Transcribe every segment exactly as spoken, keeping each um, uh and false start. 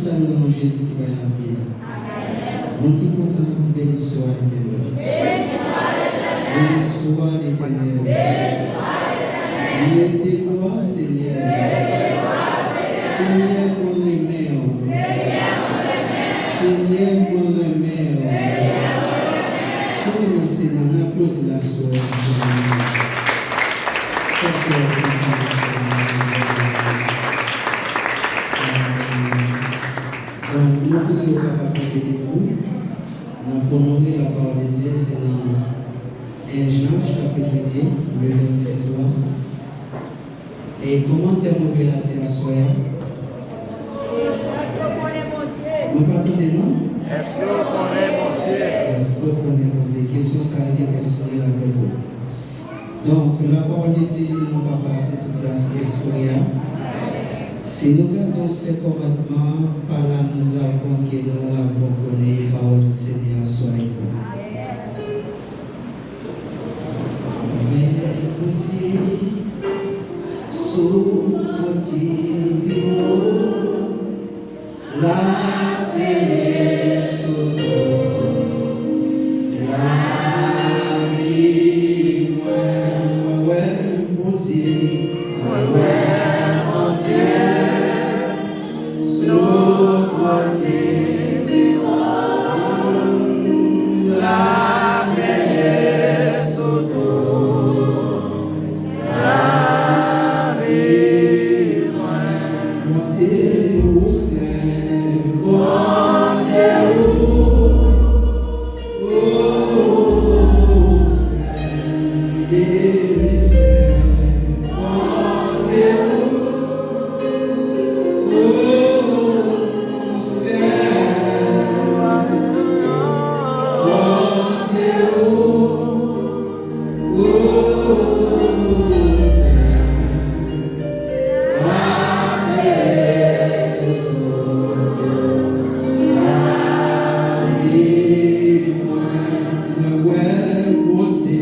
Sa nan non Jezi ki bay lavi a. Moun ki kontan di, beni swa Letènèl. Beni swa Letènèl. Merite glwa, Senyè. Senyè, mwen renmen w. Senyè, mwen renmen w. Si w renmen Senyè, ann aplodi l aswè a, Senyè. Fè kè w kontan, Senyè. Donk, nou priye w kapab kanpe debout. N ap onore lapawòl de Dye, se nan en Jan, chapit de, le vèsè twa. E kòmantè mwen vle la di aswè a? Mwen pa tande non. Èske w konnen Bondye? Èske w konnen Bondye? Kesyon sa a rete pèsonèl avèk ou. Donk, lapawòl de Dye li di nou papa, pitit la, Sentespri a. Si nou gade yon sèl kòmandman, par là nous avons que nous l'avons connu, pawòl di Senyè a swa avèk nou. Men Bondye, sou twòn ki pi wo, la premye sou tout lavi mwen. Mwen wè Bondye, mwen wè Bondye. Sou twòn ki pi wo, la premye sou tout lavi mwen. Bondye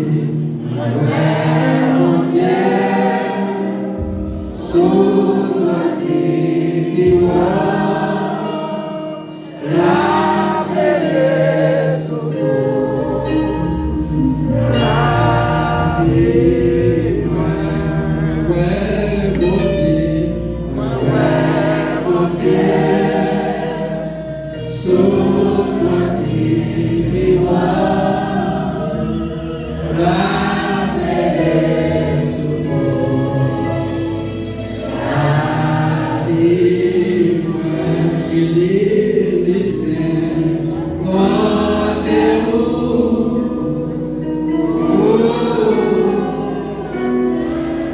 ou sen, Bondye ou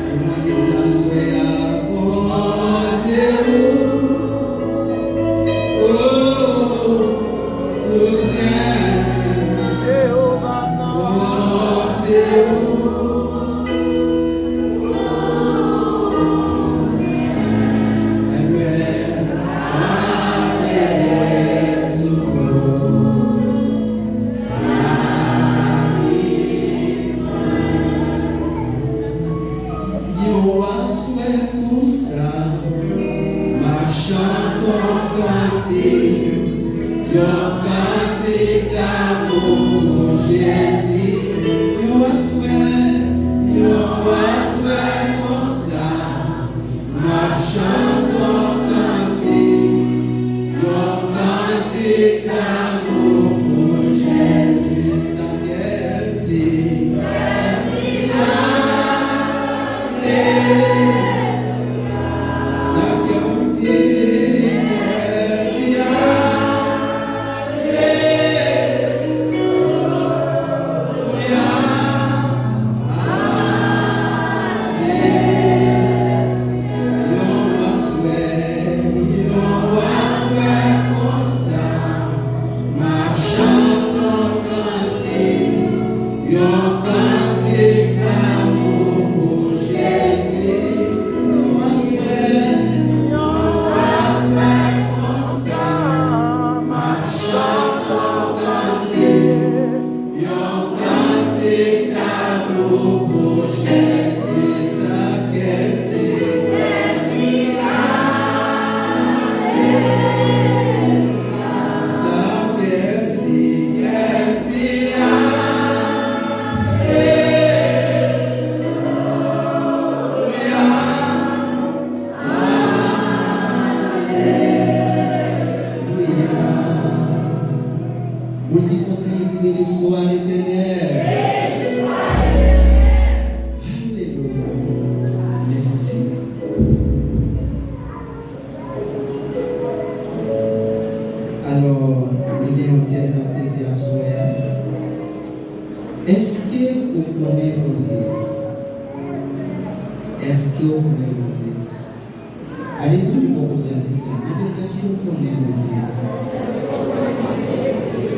Temwanye sa aswè a, Bondye ou, ou, ou sen. Jewova nan. Bondye ou. Amen. Amen. Yon aswè konsa, m ap chante yon kantik, yon kantik damou pou Jezi. Yon aswè, yon aswè konsa, m ap chante yon kantik, yon kantik damou pou Jezi. Sa kè di, ale. Sa kè w di, kè di, ale. Yon aswè, yon aswè konsa, Swa Letènèl. Alelouya. Mèsi. Alò, mwen gen yon tèm n ap trete aswè a. Èske ou konnen Bondye? Èske ou konnen Bondye? Gade zanmi bò kote a, di sa. Mande l, èske ou konnen Bondye?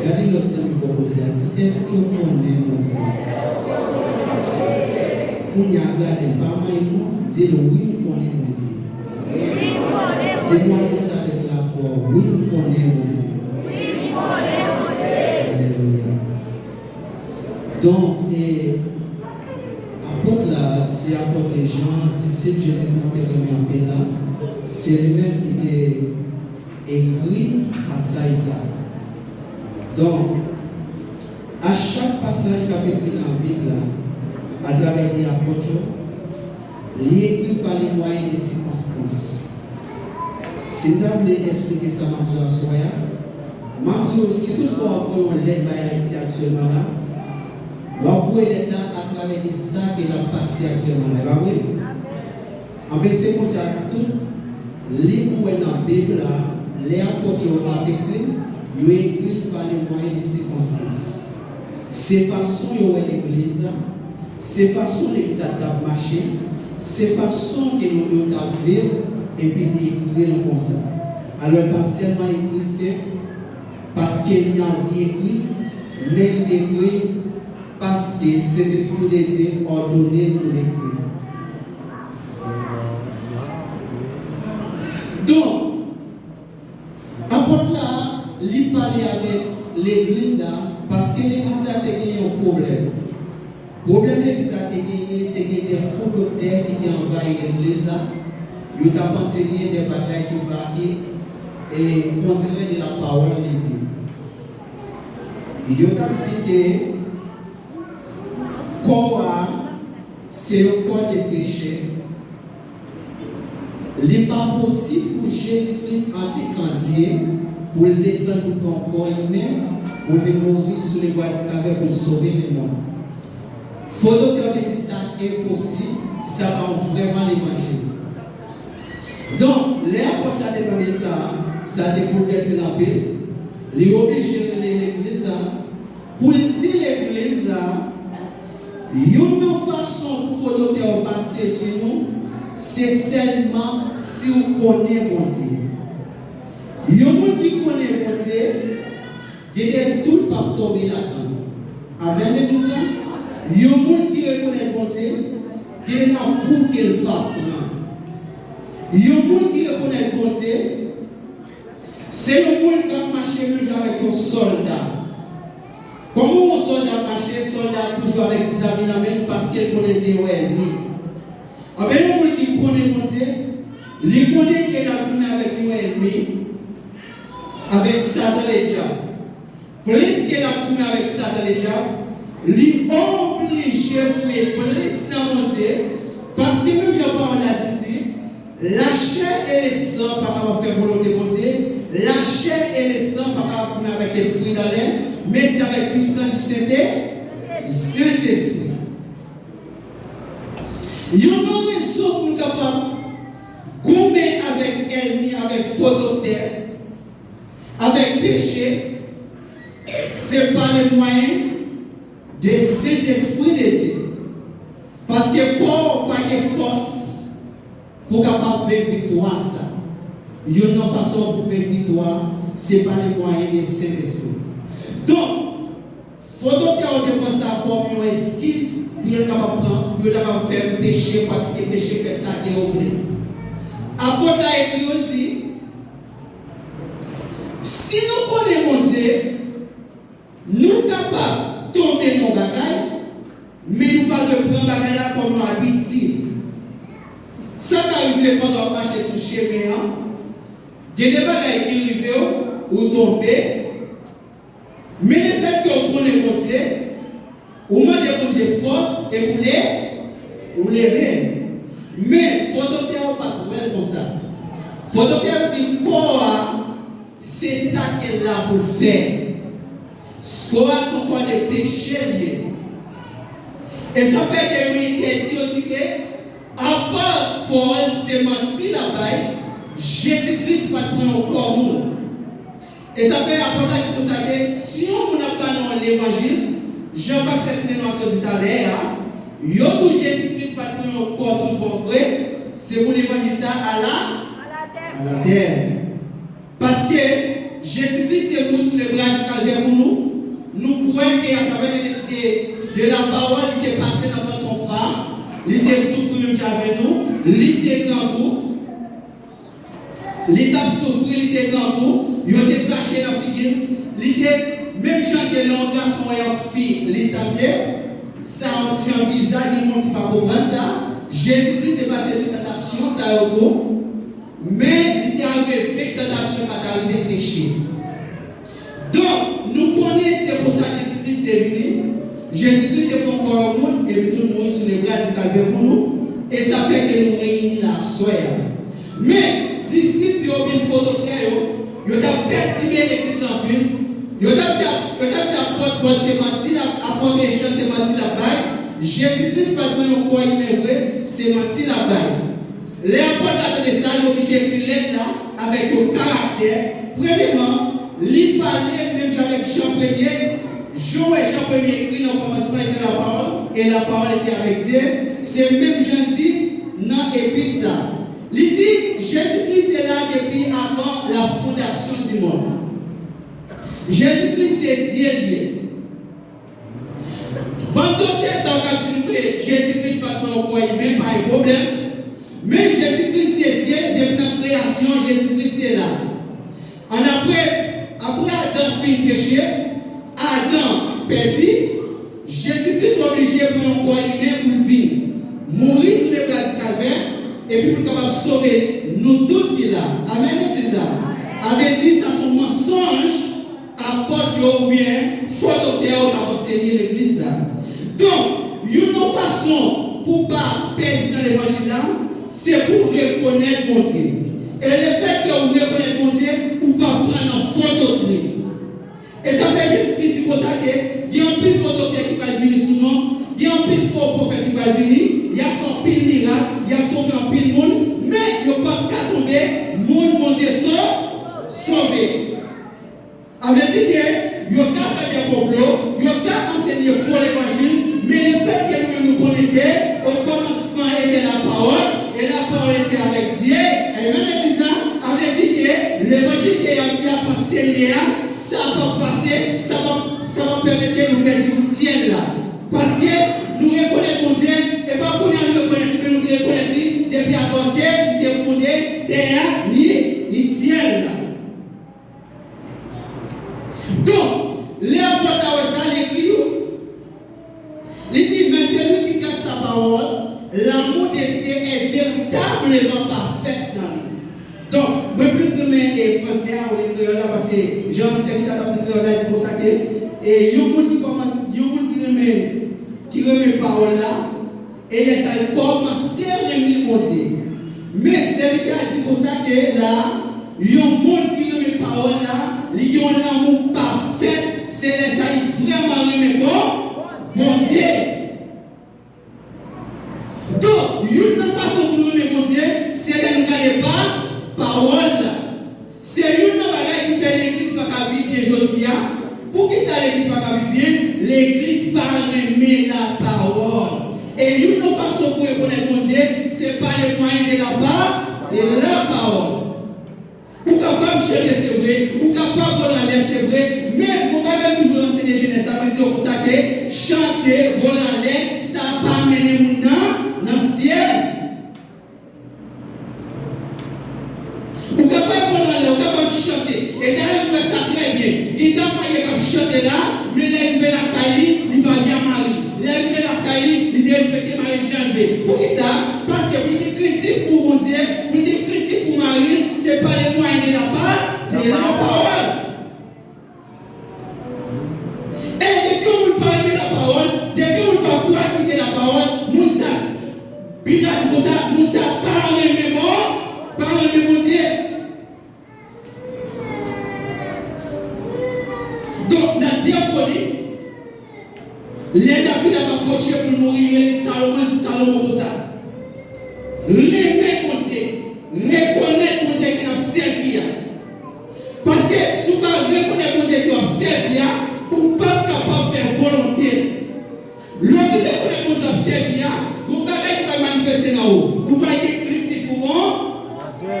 Gade lòt zanmi bò kote a, di, èske ou konnen Bondye? Kounye a, gade l, pa manyen non, di l, wi, m konnen Bondye. Temwaye sa avèk lafwa, wi, m konnen Bondye. Alelouya. Donk, e, apot la, se apot Jan, disip Jezi Kris te renmen anpil la, se li menm ki te ekri pasaj sa. Donk, a chak pasaj k ap ekri nan Bib la, atravè de apot yo, li ekri pa le mwayen de sikonstans. Si m ta vle eksplike sa m ap di w aswè a, m ap di w, si toutfwa w ap voye yon lèt bay Ayiti aktyèlman la, w ap voye lèt la atravè de sa ke l ap pase aktyèlman la, e pa vre? Anben, se konsa, tout liv ou wè nan Bib la, lè apot yo ap ekri l, yo ekri l pa le mwayen de sikonstans. Se fason yo wè legliz la, se fason legliz la t ap mache, se fason ke yo, yo t ap viv, epi li ekri l konsa. Alò, l pa sèlman ekri senp, paske li anvi ekri, men li ekri paske Sentespri de Dye òdone l pou l ekri. Donk, apot la, li pale avèk legliz la, paske legliz la te gen yon pwoblèm. Pwoblèm legliz la te genyen, te gen de fo doktè ki te anvayi legliz la. Yo t ap ansenye de bagay ki pa, ki, e, kontrè de la parole de Dieu. Yo t ap di ke kò a se yon kò de peche. Li pa posib pou Jezi Kris, antanke Dye, pou l desann pou pran kò imen, pou l vin mouri sou lebwa di klavè pou l sove lemonn. Fo doktè yo te di sa enposib, sa pa vrèman levanjil. Donk, lè apot la te tande sa, sa te boulvèse l anpil. Li oblije rele legliz la pou l di legliz la, youn nan fason pou fo doktè yo pa sedui nou, se sèlman si w konnen Bondye. Yon moun ki konnen Bondye, gen de dout p ap tonbe ladan l. Amèn, legliz la? Yon moun ki rekonèt Bondye, gen de nan kou ke l p ap pran. Yon moun ki rekonèt Bondye, se yon moun k ap mache menm jan avèk yon sòlda. Kòman yon sòlda ap mache? Sòlda a toujou avèk zam li nan men l paske l konnen l gen yon ènmi. Anben, yon moun ki konnen Bondye, li konnen ke l ap goumen avèk yon ènmi, avèk Satan Ledyab. Plis ke l ap goumen avèk Satan Ledyab, li oblije fouye plis nan Bondye, paske menm jan pawòl la di, di, la chair et le sang pa kapab fè volonte Bondye, la chair et le sang pa kapab goumen avèk espri dan lè, men se avèk pwisans di Sente, Sentespri. Youn nan rezon pou nou kapab goumen avèk ènmi, avèk fo doktè, avèk peche, se pa le mwayen de Sentespri de Dye. Paske kò w pa gen fòs pou w kapab venk viktwa sa. Youn nan fason pou w venk viktwa, se pa le mwayen de Sentespri. Donk, fo doktè yo te pran sa kòm yon eskiz pou yo kapab pran, pou yo kapab fè peche, pratike peche, fè sa ke yo vle. Apot la ekri yo di, si nou konnen Bondye, nou kapab tonbe nan yon bagay, men nou pa dwe pran bagay la kòm yon abitid. Sa ka rive pandan w ap mache sou chemen an, gen de bagay ki rive w, ou tonbe, men lefètke w konnen Bondye, ou mande Bondye fòs epi w le, ou leve. Men, fo doktè yo pa t wè l konsa. Fo doktè yo di kò a, se sa ke l la pou l fè. Kò a se yon kò de peche l ye. E sa fè ke yo entèdi yo di ke apa Pòl se manti l ap bay, Jezi Kris pa t pran yon kò moun. E sa fè apot la di konsa ke si yon moun ap ba nou yon levanjil, jan pastè Sinenwa sot di talè a, yo di w Jezi Kris pa t pran yon kò tout bon vre, se pou levanjil sa a ala, alatè. Paske Jezi Kris te mouri sou le bras di Kalvè pou nou. Nou kwè ke atravè de, de, de la pawòl, li te pase nan vant yon fanm, li te soufri menm jan avè nou, li te grangou, li t ap soufri, li te grangou, yo te krache nan figi l, li te, menm jan ke lè yon gason wè yon fi, li t ap ye, sa yon ti jan biza, gen moun ki pa konprann sa. Jezi Kris te pase tout tantasyon sa yo tou. Men, li te arive venk tantasyon, pa t arive peche. Donk, nou konnen se pou sa Jezi Kris te vini. Jezi Kris te pran kò yon moun, epi tou l mouri sou le bras di Kalvè pou nou. E sa fè ke nou reyini la aswè a. Men, disip yo oubyen fo doktè yo, yo t ap pètibe legliz anpil. Yo t ap di, yo t ap di apot Pòl se manti l ap, apot Jan se manti l ap bay. Jezi Kris pa t pran yon kò imen vre, se manti l ap bay. Lè apot la tande sa, li oblije ekri lèt la avèk yon karaktè. Premyèman, li pale menm jan avèk Jan premye. Jan w wè Jan premye ekri nan kòmansman était la parole, et la parole était avec Dieu. Se menm jan l di nan epit sa. Li di, Jezi Kris te la depi avan la fondasyon di mond. Jezi Kris se Dye l ye. Bann doktè sa yo k ap di nou ke Jezi Kris pa t pran yon kò imen, pa gen pwoblèm. Men Jezi Kris te Dye, depi nan kreyasyon, Jezi Kris te la. Annapre, apre Adan fin peche, Adan pèdi, Jezi Kris oblije pran yon kò imen pou l vin mouri sou le bras di Kalvè, epi pou l kapab sove nou tout ki la. Amèn, legliz la. A vle di, sa se yon mansonj apot yo oubyen fo doktè yo k ap ansenye legliz la. Donk, youn nan fason pou w pa pèdi nan levanjil la, se pou w rekonèt Bondye. E lefètke w rekonèt Bondye, ou p ap pran nan fo doktrin. E sa fè Jezi Kris di konsa ke gen anpil fo doktè ki pral vini sou non, gen anpil fo pwofèt ki pral vini, y ap fè anpil mirak, y ap twonpe anpil moun, men yo p ap ka twonpe moun Bondye so-, sove. A vle di ke yo ka fè de konplo, yo ka ansenye fo levanjil, men lefètke nou menm nou konnen ke okòmansman était la parole, et la parole était avec Dieu, amèn, legliz la, a vle di ke levanjil ke y ap, y ap ansenye a, sa p ap pase, sa p ap, sa p ap pèmèt ke nou pèdi wout syèl la. Paske nou rekonèt Bondye, e pa kounye a nou rekonèt li, men nou te rekonèt li depi avan ke li te fonde tè a, ni, ni syèl la. Donk, lè apot la wè sa, li ekri yo. Li di, mais celui qui garde sa parole, l'amour de Dieu est véritablement parfait dans lui. Donk, mwen plis renmen e fransè a olye kreyòl la, paske jan sèvitè a t ap li kreyòl la, li di konsa ke, e, yon moun ki kòman-, yon moun ki renmen, ki renmen pawòl la, e lè sa l kòmanse renmen Bondye. Men, sèvitè a di konsa ke la, yon moun ki renmen pawòl la, li gen yon lanmou pafè, se lè sa li vrèman renmen Bon-, Bondye. Donk, youn nan fason pou nou renmen Bondye, se lè nou gade pa, pawòl la. Se youn nan bagay ki fè legliz pa ka viv byen jodi a. Poukisa legliz pa ka viv byen? Legliz pa renmen lapawòl. E youn nan fason pou rekonèt Bondye, se pa le mwayen de lapa, de lapawòl. Ou kapab chante, se vre, ou kapab vole anlè, se vre, men yon bagay m toujou ansenye jenès la, mwen di yo konsa ke chante, vole anlè, sa pa mennen moun nan, nan syèl. Ou kapab vole anlè, ou kapab chante. E dayè, nou wè sa trè byen. Gita mwaye k ap chante la, men lè rive lakay li, li pa byen mari. Lè rive lakay li, li derespekte mari l jan l vle. Poukisa? Paske pou l te krentif pou Bondye, pou l te krentif pou mari l, se pa le mwayen de la pa, de la pawòl. E depi yon moun pa renmen lapawòl, depi yon moun pa pratike lapawòl, moun sa, Bib la di konsa, moun sa pa renmen Bon-, pa renmen Bondye. Donk, nan de Kwonik, lè David ap apwoche pou l mouri, li rele Salomon, li di Salomon konsa: renmen Bondye, rekonèt Bondye ke n ap sèvi a. Paske si w pa rekonèt Bondye ke w ap sèvi a, ou p ap kapab fè volonte l. Lè w rekonèt Bondye w ap sèvi a, gon bagay ki pral manifeste nan ou. Ou pral gen kritik pou bon,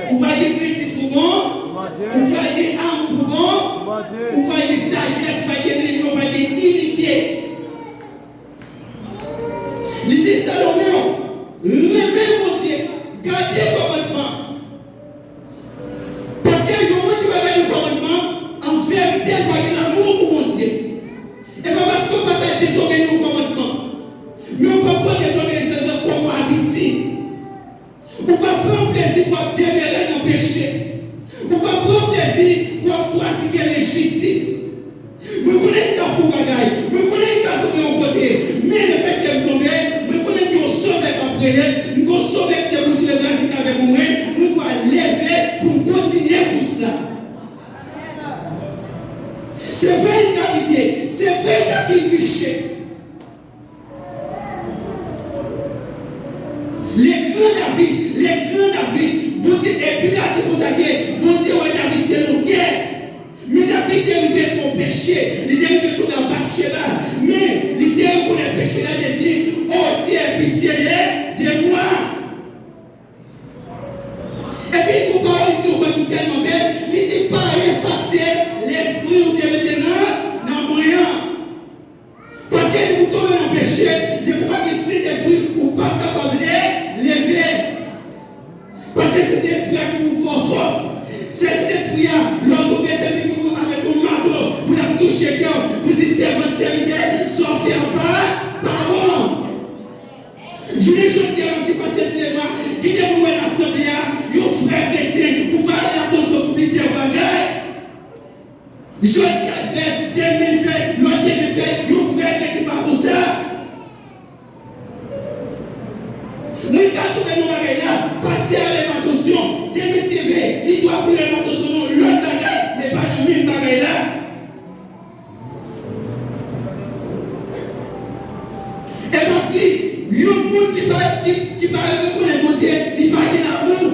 ou pral gen kritik pou bon, ou pral gen amou pou bon, ou pral gen sajès, ou pral gen linyon, ou pral gen imilite. Li di Salomon, renmen Bondye, gade kòmandman. Paske yon moun ki pa gade yon kòmandman, an verite, li pa gen lanmou pou Bondye. E pa paske w pa ka dezobeyi yon kòmandman, men w pa pran dezobeyisans lan kòm yon abitid. Ou pa pran plezi pou w ap demere nan peche. Ou pa pran plezi pou w ap pratike lenjistis. Mwen konnen m ka fè yon bagay, mwen konnen m ka tonbe yon kote, men lefètke m tonbe, mwen konnen m gen yon Sovè k ap rele, m gen yon Sovè ki te bousile radikal avèk mwen, mwen dwe leve pou m kontinye kous la. Se vre, m ka lite, se vre, m ka kilbiche. Le gran David, le gran David, Bondye, e Bib la di konsa ke Bondye wè David se longè. Men David te rive fè yon peche, li te rive tonbe ak Batcheba, men li te rekonèt peche la, li te di, O Dye, pitye de, de mwa. Epi gon pawòl li di ankò ki tèlman bèl, li di, pa efase lespri ou te mete nan, nan mwen an. Paske depi w tonbe nan peche, depi w pa gen Sentespri, ou p ap kapab le-, leve. Paske Sentespri a ki pou fè w fòs. Se Sentespri a, lè w tonbe, se li ki pou avèk yon mato pou l ap touche kè w, pou di, sèvant, sèvitè, sa w fè a pa, pa bon. Jounen jodi a, m ap di pastè Silevwa, gen de moun wè nan asanble a, yon frè kretyen, ou pa rele atansyon pou plizyè bagay. Jodi a fèt, demen fèt, lòt demen fèt, yon frè kretyen pa konsa. Mwen ka tonbe nan bagay la, pastè a rele m atansyon, demen se vre, li dwe ap rele m atansyon nan yon lòt bagay, men pa nan menm bagay la. E m ap di, yon moun ki pa, ki, ki pa rekonèt Bondye, li pa gen lanmou.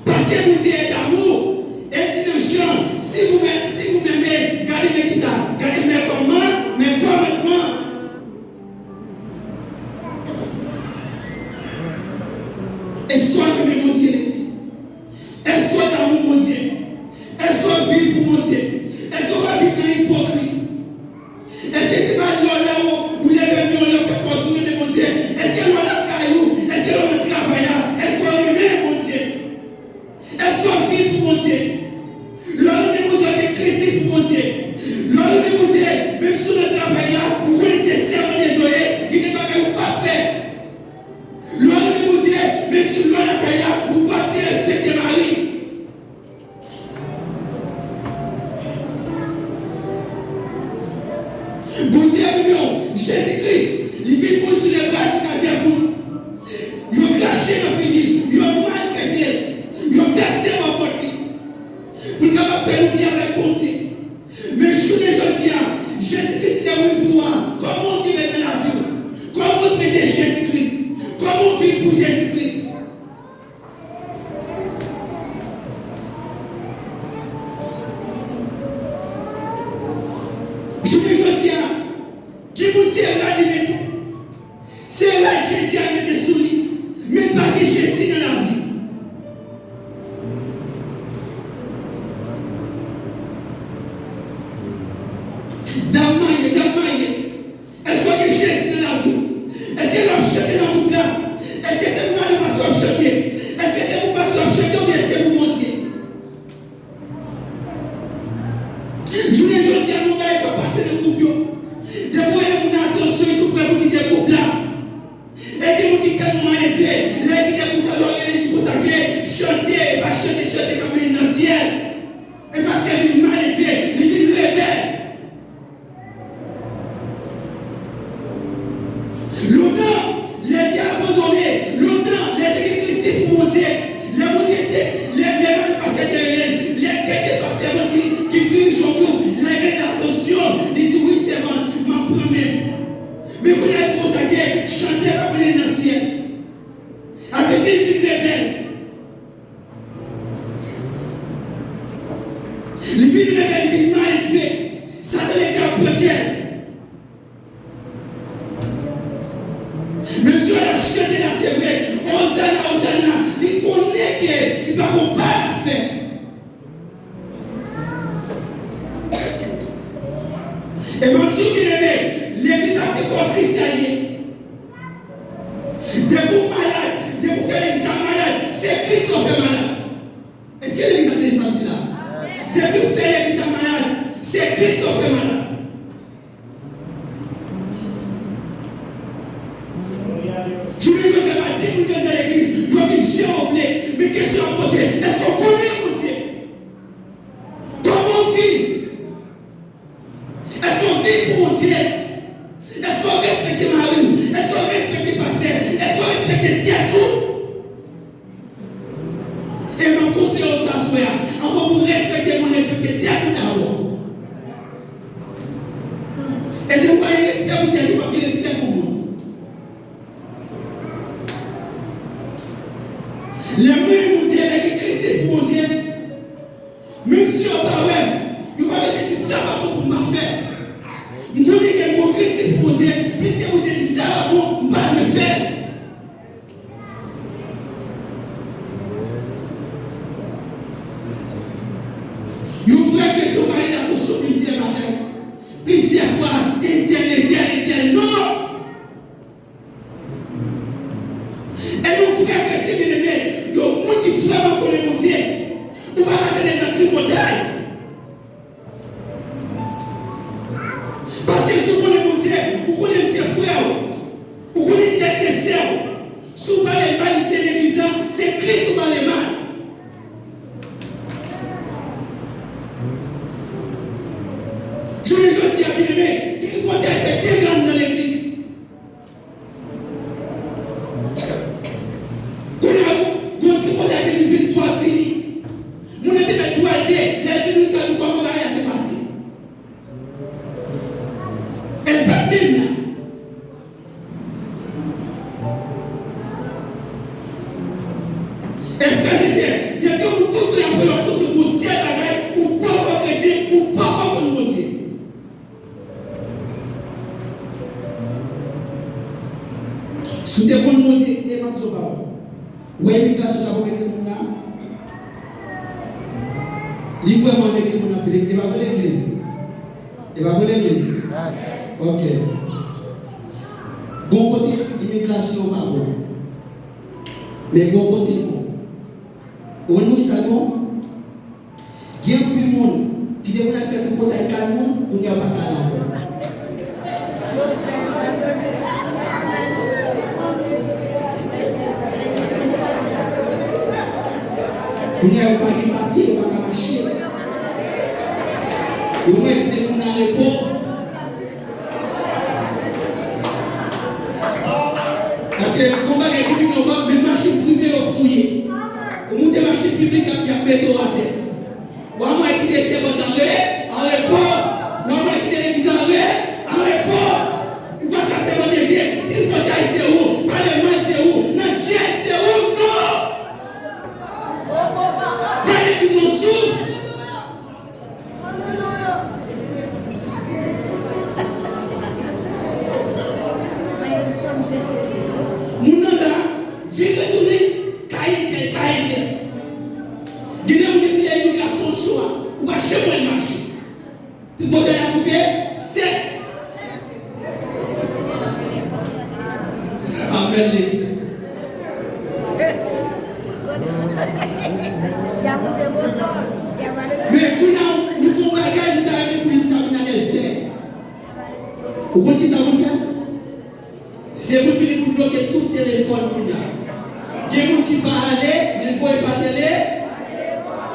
Paske Bondye est amour. E di nan Jan, si vous m'aimez, si vous m'aimez, gade men kisa, gade mes command-, mes commandements. Èske w renmen Bondye, legliz? Èske w damou Bondye? Èske w ap viv pou Bondye? Èske w pa viv nan ipokri? Èske se pa lè w la ou, ou leve men w, lè w fè pòz ou renmen Bondye? Èske lè w lakay ou, èske lè w nan travay la, èske w renmen Bondye? Èske w ap viv pou Bondye? Lè w renmen Bondye, w ap gen kritik pou Bondye. Lè w renmen Bondye, menm si w nan travay la, ou konnen se sèvant de Dye w ye, gen de bagay ou p ap fè. Lè w renmen Bondye, menm si lè w lakay la, ou p ap derespekte mari. Bondye renmen w. Jezi Kris, li vin mouri sou lebwa di Kalvè pou nou. Yo krache nan figi l, yo maltrete l, yo pèse bò kòt li, pou l kapab fè nou byen avèk Bondye. Men jounen jodi a, Jezi Kris te mouri pou ou a, kòman w te viv nan lavi w? Kòman w trete Jezi Kris? Kòman w viv pou Jezi Kris? Jounen jodi a, gen moun se rad li mete. Se rad Jezi a mete sou li. Men pa gen Jezi nan lavi. Dam marye, dam marye. Èske w gen Jezi nan lavi w? Èske lè w ap chante nan gwoup la, èske se pou madanm pastè w ap chante? Èske se pou pastè w ap chante oubyen èske pou Bondye? Jounen jodi a, nou bay kòb pase nan gwoup yo. Depi w wè moun nan atansyon, li tou prè pou kite gwoup la. E gen moun ki tèlman malelve, lè l kite gwoup la, yo rele l di konsa ke chante, e pa chante, chante k ap mennen l nan syèl. E paske li malelve, li vin rebèl. Lontan, lè l te abandone, lontan, lè l te gen kritik pou Bondye, lè Bondye te, lè, lè madanm pastè te rele l, lè kèlkeswa sèvant ki, ki dirije yon gwoup, lè l rele l Li vin leve, li vin malelve. Satan te dwe pran kè. Mesye la chante la, se vre. Ozana, ozana. Li konnen ke li pa gon bagay ap fè. E m ap di w, byeneme, legliz la se kò Kris li ye. Depi w malad, depi w fè legliz la malad, se Kris ou fè malad. Èske legliz la tande sa m di la? Depi w fè legliz la malad, se Kris ou fè malad. Jounen jodi a, pa de moun k anndan legliz, yo vin jan yo vle, men kesyon ap poze, èske w konnen Bondye? Kòman w viv? Èske w viv pou Bondye? Èske w respekte mari w? Èske w respekte pastè? Èske w respekte tèt ou? E m ap konseye w sa aswè a, anvan pou w respekte moun, respekte tèt ou dabò. E depi w pa gen respè pou tèt ou, w p ap gen respè pou moun. Lè m renmen Bondye, lè gen kritik pou Bondye, menm si yo pa wè m, yo pa bezwen di m sa pa bon pou m pa fè. M konnen ke m gon kritik pou Bondye, piske Bondye di sa pa bon, m pa dwe fè l. Yon frè kretyen ou pale la tou sou plizyè bagay. Plizyè fwa, entèl, entèl, entèl, non! E yon frè kretyen byeneme, yon moun ki vrèman konnen Bondye, ou pa ka tande l nan tripotay. Paske si w konnen Bondye, ou konnen m se frè w, ou konnen entèl se sè w. Si w pale mal isit legliz la, se Kris ou pale mal. Jounen jodi a, byeneme, tripotay fè dega anndan legliz. Kounye a, gon, gon tripotay de mil venntwa ap vini. Moun nan te mèt dwe de, lè l vini, li ka di w kòman bagay la te pase. E l p ap menm la. E frè e sè, gen de moun tout tan y ap rele w atò sou gon sèl bagay, ou poko kretyen, ou poko konn Bondye. Si w te konn Bondye, e m ap di w yon pawòl. Ou wè imigrasyon ta pou mete moun la? Li vrèman mete moun anpil. E pa vre legliz? E pa vre legliz? Ok. Gon kote imigrasyon pa bon. Men gon kote l bon. Ou konn poukisa l bon? Gen anpil moun ki te konn al fè tripotay kay moun, kounye a yo pa ka al ankò. Kounye a yo pa gen papye, yo pa ka mache. Yo mèt kite moun nan repo. Paske gon bagay ki vini ankò, menm machin prive yo fouye. Ou moute machin piblik, y ap, y ap mete w atè. W a mwen kite sèvant la re, a repo. W a mwen kite legliz la re, a repo. Ou pa ka sèvant Bondye, tripotay se ou, pale mal se ou, nan djèl se ou, non! Bay legliz yon souf. Moun nan la, vire tounen, kay entèl, kay entèl. Gen de moun depi lè imigrasyon cho a, ou pa janm wè l mache. Tripotay la koupe, sèk. Amèn. Men kounye a, nou gon bagay nou ta renmen pou Luis Abinader fè. Ou konn kisa pou l fè? Se pou l vini pou l bloke tout telefòn kounye a. Gen moun ki pa ale, men l voye pa tele.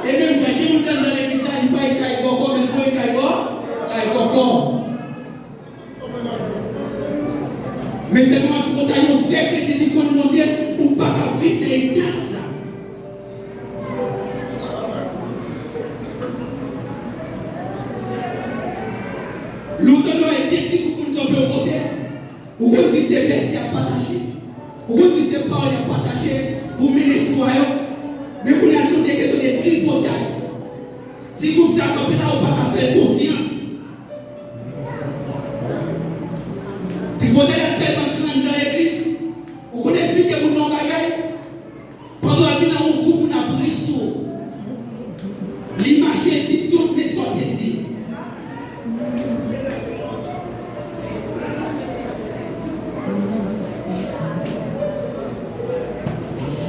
E menm jan, gen moun k anndan legliz la, li pa gen kay bòkò, men l voye kay bò, kay bòkò. Men sèlman di konsa, yon vrè kretyen ki konn Bondye, ou pa ka viv nan eta sa. Lontan yo ede ti koukoun kanpe yon kote, ou konn di se vèsè y ap pataje, ou konn di se pawòl y ap pataje pou mennen fwa yo. Men kounye a se yon kesyon de tripotay. Ti gwoup sa kanpe la, ou pa ka fè l konfyans. Tripotay la tèlman gran anndan legliz, ou konn esplike moun nan yon bagay, pandan w ap vin nan yon gwoup, moun ap ri sou ou. Li mache di tout, men sa w te di.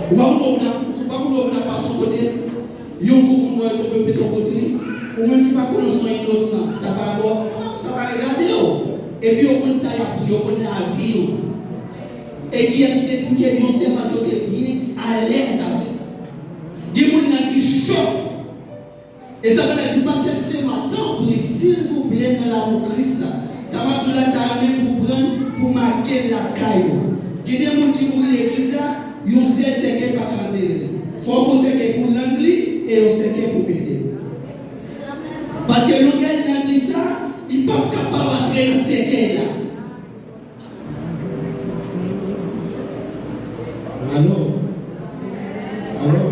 Ou pa konn lè w vin ap, ou pa konn lè w vin ap pase yon kote, yon gwoup moun wè yo tonbe pete yon kote, ou menm ki pa konnen w se yon inosan, sa pa bò, sa pa, sa pa regade w. Epi yo konn sa y ap ri, yo konn lavi w. E kiyès ki te esplike yon sèvant yo te byen alèz avè l? Gen moun nan li cho. E sa fè l di, pastè Stéma, tanpri, silvouplè, nan lanmou Kris la. Sa m ap di w la, ta renmen pou pran l, pou make l lakay ou. Gen de moun ki mouri legliz la, yon sèl sèkèy pa ka antere l. Fò w fè yon sèkèy pou lang li, e yon sèkèy pou pete l. Paske longè lang li sa, li p ap kapab antre nan sèkèy la. Alo? Alo?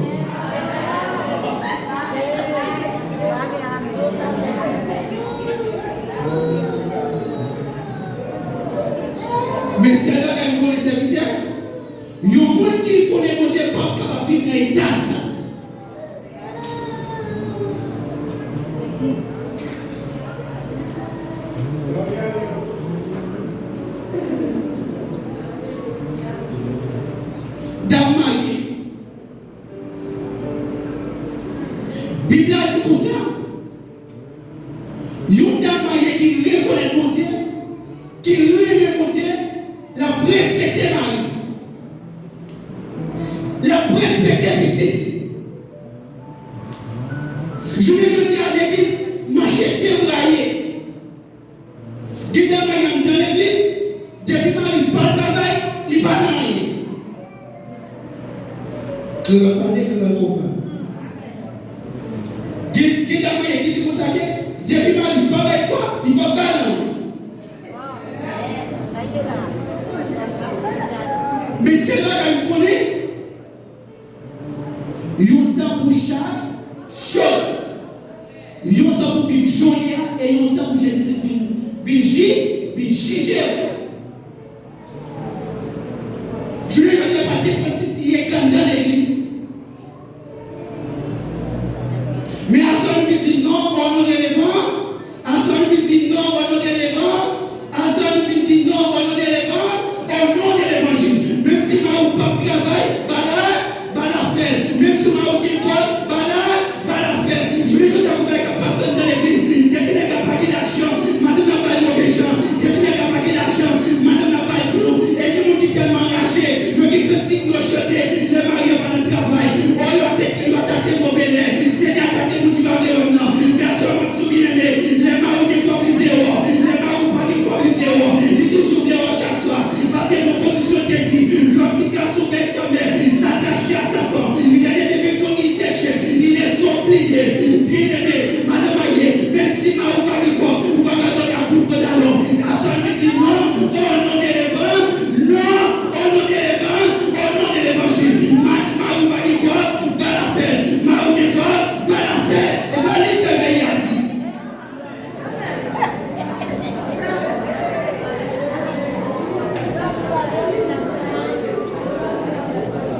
Men sèl bagay m konnen, sèvitè, yon moun ki konnen Bondye p ap kapab viv nan eta sa. Dam marye. Bib la di konsa, yon dam marye ki rekonèt Bondye, ki renmen Bondye, l ap respekte mari l. L ap respekte pitit. Jounen jodi a, legliz mache debraye. Gen dam marye anndan legliz, depi mari pa travay, li pa nan anyen. Kreyòl pale, kreyòl konprann. Gen, gen dam marye ki di konsa ke depi mari pa bay kòb, li p ap ba l anyen. Men sèl bagay m konnen, yon tan pou chak chòt, yon tan pou viv jodi a, e yon tan pou Jezi Kris vin, vin ji-, vin jije w. Jounen jodi a, pa t gen pwostityè k anndan legliz. Men aswè nou vin di non, o non de levan-, aswè nou vin di non, o non de levan-, aswè nou vin di non, o non de levan-, o non de levanjil. Menm si mari w p ap travay, ba l, ba l afè l. Menm si mari w gen kòb, ba l, ba l afè l. Jounen jodi a, gon bagay k ap pase anndan legliz. Depi nèg la pa gen lajan, madanm nan ap ba l move jan. Depi nèg la pa gen lajan, madanm nan ap ba l klou. E gen moun ki tèlman raje, yo gen kantik yo chante, lè mari yo pa nan travay. O, yo atake, yo atake m move lè. Senyè, atake moun ki pa vle wè m nan. Men aswè m ap di w, byeneme, lè mari w gen kòb, li vle wè w. Lè mari w pa gen kòb, li vle wè w. Li toujou vle wè w chak swa. Paske gon kondisyon te di, l'homme qui trace son père et sa mère s'attache à sa femme. Il a des défects comme il s'est, il est supplié. Byeneme, madanm marye, menm si mari w pa gen kòb, ou pa ka dòmi ak bout pantalon. Aswè a, nou di non, o non de levan-, non, o non de levan-, o non de levanjil. Ma-, mari w pa gen kòb, ba l afè l. Mari w gen kòb, ba l afè l. E pa li fè peyi a di.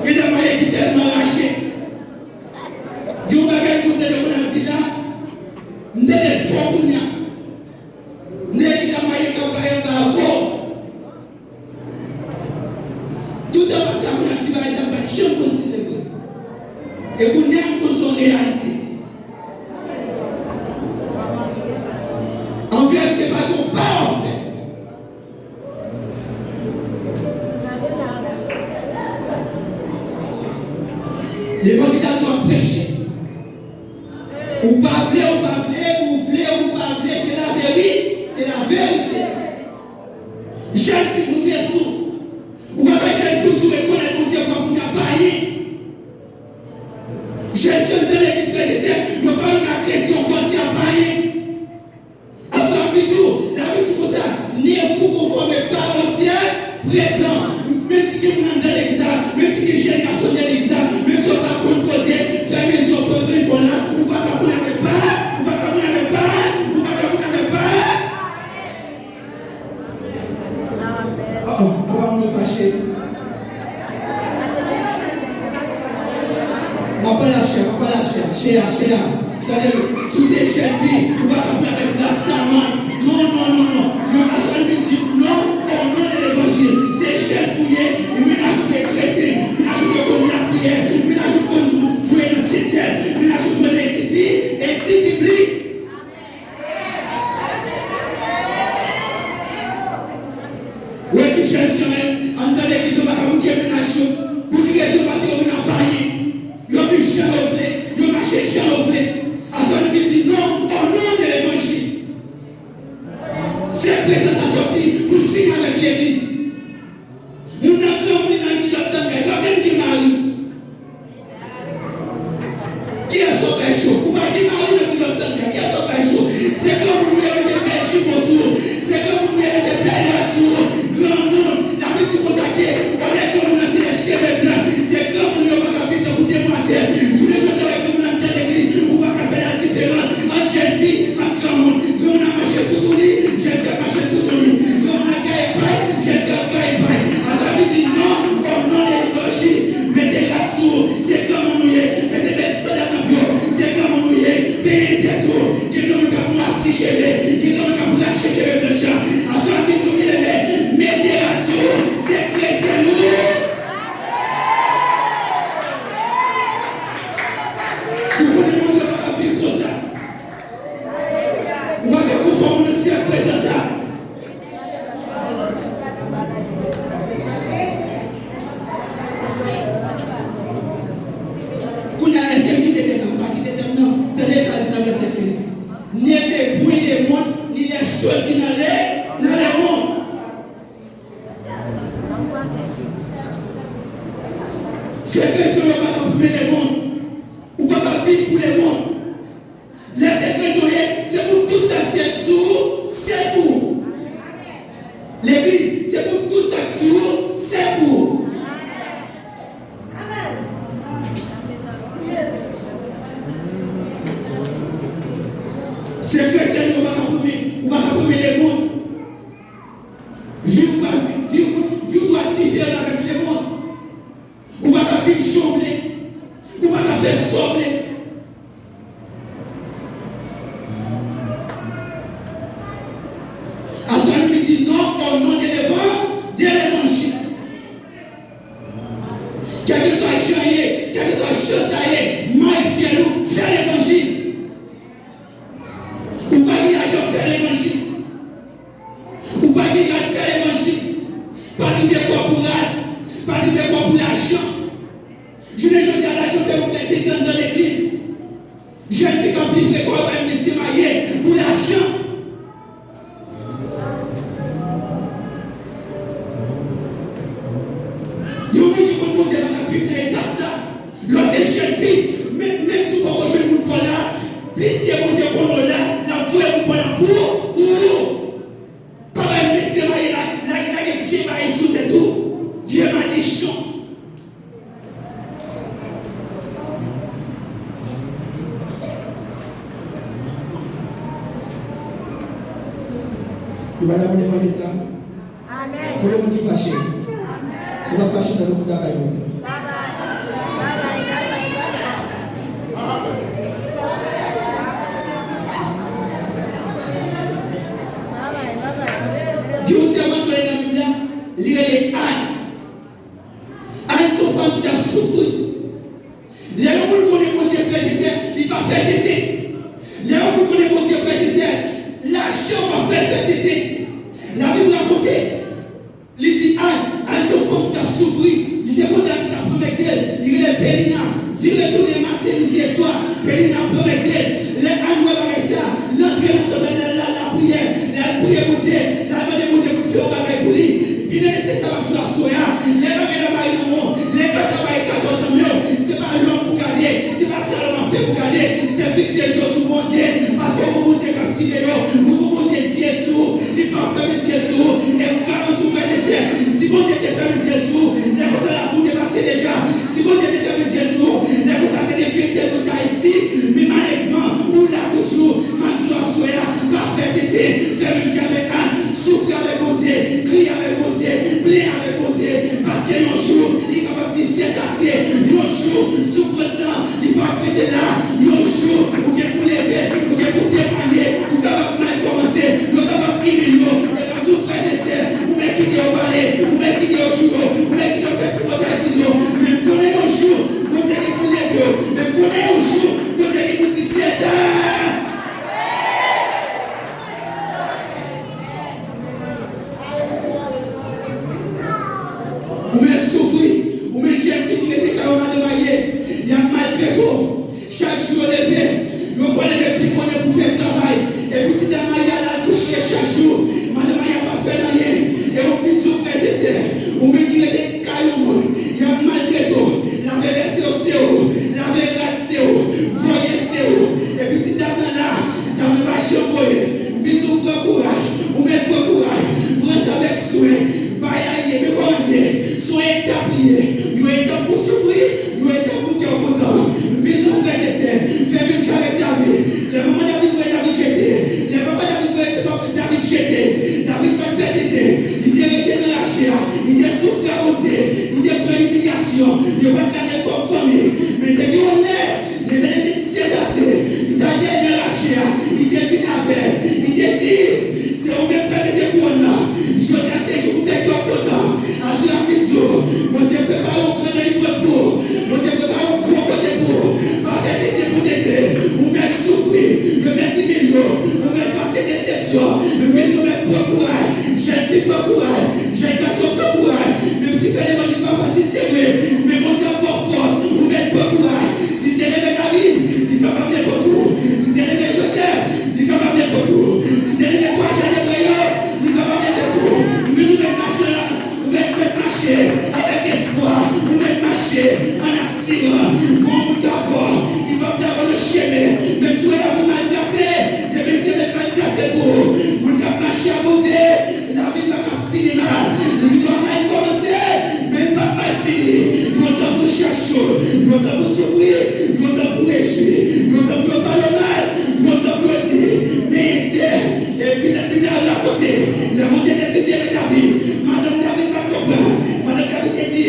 Medam marye ki tèlman rache. Gen yon bagay m konn tande moun ap di la, m tande l fò kounye a. M tande medam marye k ap bay anba ankò. Toutan pase a moun ap di bagay sa, m pa t janm konn si se vre. E kounye a m konn se yon reyalite. An verite, pa gen yon pawòl fè. Levanjil la di w ap preche. Ou pa vle, ou pa vle, ou vle, ou pa vle, cheve, gen granmoun k ap rache cheve blanch la. Aswè a, m di w byeneme, mete rad sou ou, se kretyen ou. Si w konnen Bondye pa ka viv konsa, ou pa ka konfòme nan syèl prezans la. Kounye a, èske m kite tèm nan? M pa kite tèm nan. Tande sa l di nan vèsè kenz. N'aimez point le monde, ni les choses qui dans le, dans le monde. Se kretyen yo pa ka pou lemonn. Ou pa ka viv pou lemonn. Lè se kretyen w ye, se pou tout sa k sou ou, se pou ou. Legliz, se pou tout sa k sou ou, se pou ou. Se kretyen ou pa ka pwome, ou pa ka pwome lemonn. Vi w pa vi, vi w, vi w dwe diferan avèk lemonn. Ou pa ka viv jan w vle. Ou pa ka fè sa w vle. Aswè nou di non au nom de l'évan-, de l'évangile. Kèlkeswa jan ye, kèlkeswa jan sa ye, may fyèl ou, fè levanjil. Ou pa gen lajan, fè levanjil. Ou pa gen rad, fè levanjil. Pa drive kò pou rad, pa drive kò pou lajan. Jounen jodi a, lajan fè moun fè tenten anndan legliz. Jèn fi k ap livre kò yo bay mesye marye pou lajan. Yon moun ki konn Bondye pa t ap viv nan eta sa. Lè w se jèn fi, men, menm si w poko jwenn moun pa w la, piske Bondye konnen w la, l ap voye moun pa w la pou ou, pou ou. Pa bay mesye marye la, la, lage vye bagay sou tèt ou, vye madichon. Ou pa ta konn tande sa? Amèn. Konbyen moun ki fache? Si w pa fache, fè yon ti bagay pou mwen. Gen yon sèvant ki rele nan Bib la, li rele Ann. Ann se yon fanm ki t ap soufri. Lè yon moun konnen Bondye, frè e sè, li pa fè tenten. Lè yon moun konnen Bondye, frè e sè, lajan pa fè l fè tenten. Labib rakonte, li di Ann, Ann se yon fanm ki t ap soufri. Li te konn dam ki t ap pran mègde l. Li rele Penina. Vire tounen maten, midi e swa. Penina pran mègde l. Lè Ann wè bagay sa, li antre nan tanp la, l al lapriyè. L al priye Bondye. L al mande Bondye pou l fè yon bagay pou li. Byeneme, se sa m ap di w aswè a. Lè bagay la mare nan men w, lè kat la mare katòz zanmi w, se pa lòm pou gade, se pa sa lòm ap fè pou gade, se fikse zye w sou Bondye, paske ou gon Bondye k ap siveye w, ou gon Bondye zye sou ou, li p ap fèmen zye sou ou, e m garanti w, frè e sè, si Bondye te fèmen zye sou ou, nèg konsa lavi w te pase deja, si Bondye te fèmen zye sou ou, nèg konsa se te fete bout Ayiti, men malerezman, ou la toujou, m ap di w aswè a, pa fè tenten, fè menm jan avèk Ann, soufri avèk Bondye, kriye avèk Bondye, plenyen avèk Bondye, paske yon jou, li kapab di c'est assez, yon jou, soufrans lan, li p ap rete la, yon jou, ou gen pou leve, ou gen pou temwanye, ou kapab mal Pran kouraj, jèn fi, pran kouraj, jèn gason, pran kouraj. Menm si fè levanjil pa fasil, se vre, men Bondye ap ba w fòs. Ou mèt pran kouraj. Si l te renmen David, li kapab leve w tou. Si l te renmen Jozèf, li kapab leve w tou. Si l te renmen twa jèn Ebre yo, li kapab leve w tou. Men nou mèt mache la. Ou mèt, mèt mache avèk espwa. Ou mèt mache an asiran. Gon moun k avè w, li p ap abandone chemen. Menm si w wè lavi w mal trase, gen mesye mèt mal trase pou ou. Moun k ap mache ak Bondye, lavi pa ka fini mal. Li gen dwa mal kòmanse, men li p ap mal fini. Yo tankou chak jou, yo tankou soufri, yo tankou rejwi, yo tankou yo pale w mal, yo tankou yo di, men entèl. Epi lè Bib la rakonte, lè Bondye te fin beni David, madanm David pa t konprann. Madanm David te di,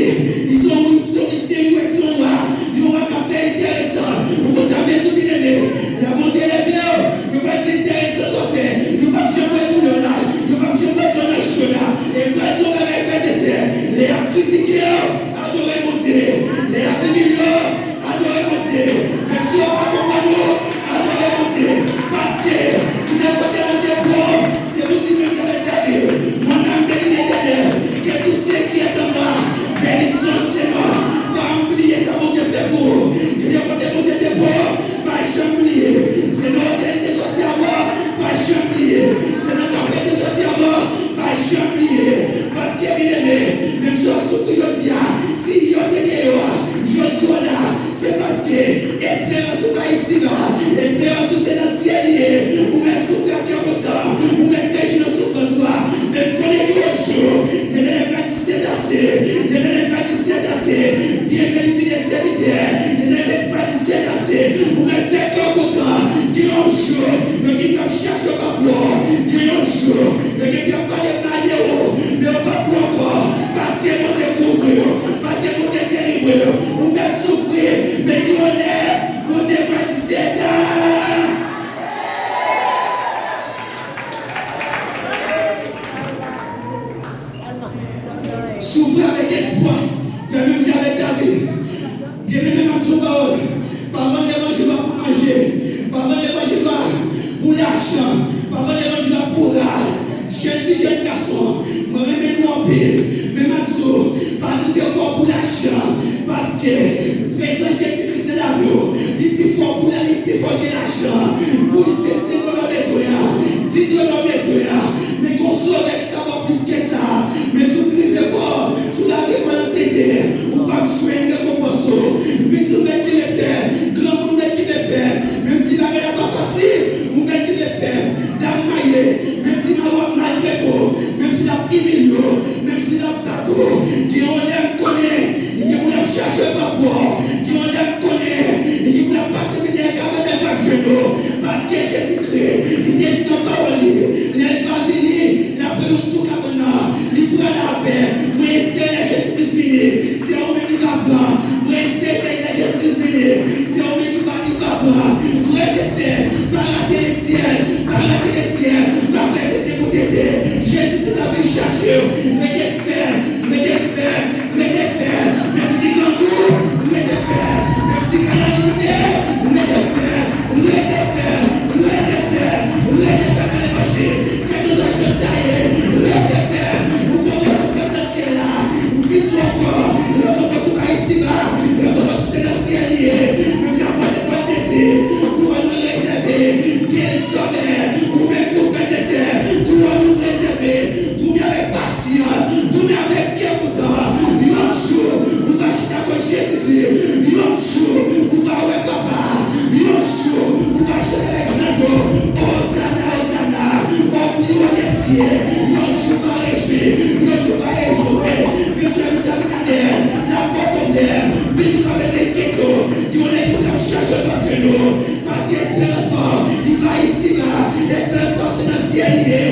li se yon, se yon, se yon, se yon wa, yon wa k ap fè enteresan. Ou konn sa m vle di w, byeneme? Lè Bondye leve w, yo pral di enteresan sa w fè. Yo p ap janm wè doulè w la, yo p ap janm wè dlo nan je w la. E m pral di w yon bagay, frè e sè, lè y ap kritike w, adore Bondye. Lè y ap imilye w, adore Bondye. Menm si yo pa konprann ou, adore Bondye. Paske, tounen kote Bondye pran w, se pou di menm jan avèk David, mon âme bénit l'Éternel, que tout ce qui est en moi bénisse son Seigneur. Pa bliye sa Bondye fè pou ou. Tounen kote Bondye te pran w, pa janm bliye. Se nan otèl li te soti avè w, pa janm bliye. Se nan kafe li te soti avè w, pa janm bliye. Paske, byeneme, menm si w ap soufri jodi a, si yo te deyò a, jodi w la, se paske esperans ou pa isiba, esperans ou se nan syèl li ye. Ou mèt soufri ak kè kontan, ou mèt rejwi nan soufrans ou a, men konnen gen yon jou, Letènèl va di, c'est assez. Letènèl va di, c'est assez. Byen vle li fini sèvitè. Letènèl va di, c'est assez. Ou mèt fè kè w kontan. Gen yon jou, yo gen pou y ap chache w pa pou w. Gen yon jou, yo gen pou y ap pale mal de ou. Men yo p ap pou w ankò. Paske Bondye kouvri w. Paske Bondye delivre w. Ou mèt soufri. Men gen yon lè, Bondye va di, c'est dans. Soufri avèk espwa. Fè menm jan avèk David. Byeneme, m ap di w pawòl. Pa vann levanjil la pou manje. Pa vann levanjil la pou lajan. Pa vann levanjil la pou rad. Jèn fi, jèn gason, mwen renmen nou anpil. Men m ap di w, pa prive kò w pou lajan. Paske prezans Jezikri nan lavi w, li pi fò pou la, li pi fò ke lajan. Pou l vin di dlo w bezwen an, di dlo w bezwen an. Men gon sovè ki ka ba w plis ke sa. Men si w prive kò w, si w lave kò w nan tete, ou p ap jwenn rekonpans ou. M vin di w mèt kenbe fèm. Granmoun, ou mèt kenbe fèm. Menm si bagay la pa fasil, ou mèt kenbe fèm. Dam marye, menm si mari w ap maltrete w, menm si l ap imilye w, menm si l ap bat ou, gen yon lè m konnen, li gen pou l ap chache w pa pou w. Gen yon lè m konnen, li gen pou l ap pase dèyè kabann nan, l p ap jwenn ou. Paske Jezikri, li te di nan pawòl li, lè l va vini, l ap pran yon sou kabann nan, li pral avè l. Mwen espere lè Jezikri vini, se ou menm li va pran. Mwen espere lè Jezikri vini, se ou menm li va, li va pran. Frè e sè, pa rate lesyèl, pa rate lesyèl, pa fè tete pou tete. Jezikri ap vin chache w. Rete fèm, rete fèm, rete fèm. Menm si grangou, rete fèm. Menm si kalamite, rete fèm, rete fèm, rete fèm, rete fèm nan levanjil. Kèlkeswa jan sa ye, rete fèm. Ou gon rekonpans nan syèl la. M di w ankò, rekonpans ou pa isiba, rekonpans ou se nan syèl li ye. Menm jan apot Pòl te di, kouwòn mwen rezève dezòmè. Ou menm tou, frè e sè, kouwòn ou rezève. Goumen avèk pasyans, goumen avèk kè kontan. Yon jou, ou va chita kot Jezikri. Yon jou, ou va wè Papa. Yon jou, ou va chante avèk zanj yo. Ozana, ozana, o pli wo dè syèl. Yon jou, ou va rejwi. Yon jou, ou va rejwi. Menm si Abinadè, l ap ba w pwoblèm. Men ou pa bezwen enkyete w. Gen yon lè ki pou ap chache w, l p ap jwenn ou. Paske esperans pa w, li pa isiba. Esperans pa w, se nan syèl li ye.